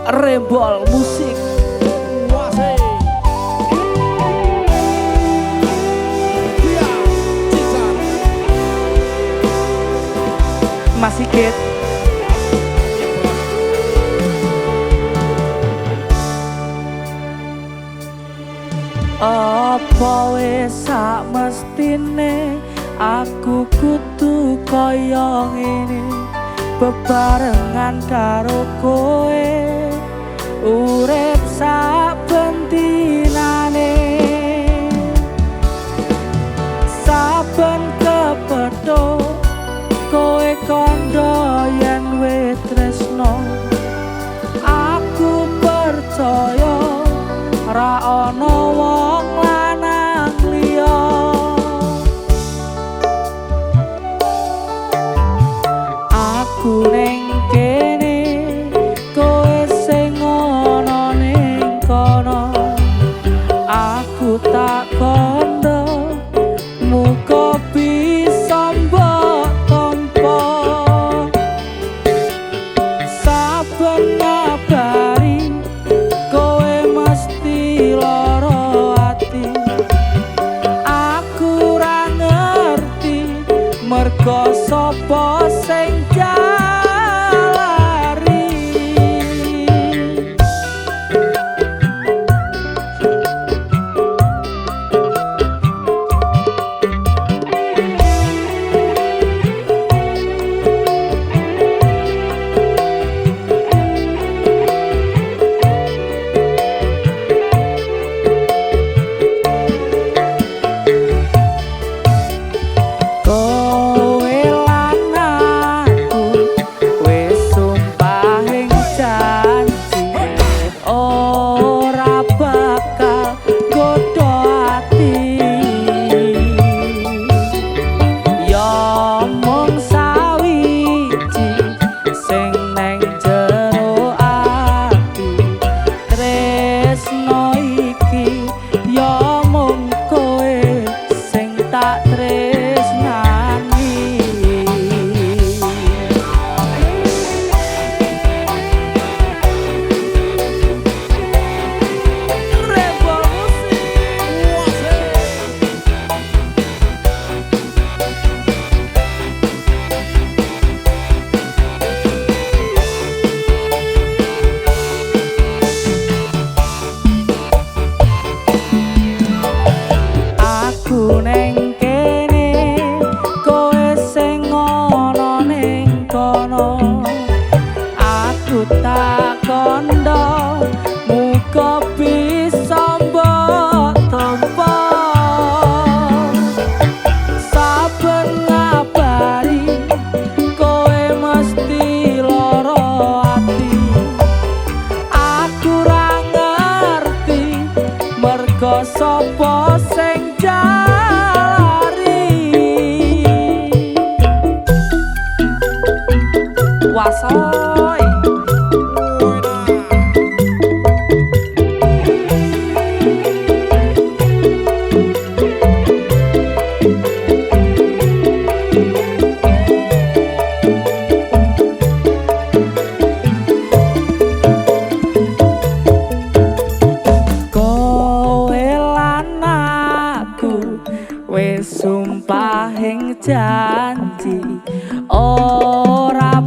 Rembol Musik. Mas Sigit. Apa wis sak mestine aku kudu kaya ngene, bebarengan karo kowe urip saben dinane. Saben kepethuk kowe kandha yen wis tresno, aku percaya ra ana wong lanang liya. Aku ning kene kowe sing ana ning kono, aku tak kandha muga bisa mbok tampa. Saben ngabari kowe mesti lara ati, aku ra ngerti mergo sapa sing jalari. Kowe lan aku wis sumpah ing janji, ora bakal godho ati. Ya mung sawiji sing neng jero ati, tresno iki ya mung kowe sing tak tresnani. Rembol Musik. Aku neng kene kowe sing ana ning kono, aku tak kandha muga bisa mbok tampa. Saben ngabari kowe mesti lara ati, aku ra ngerti mergo sapa sing jalari. Wasoy. Kowe lan aku wis sumpah ing janji, ora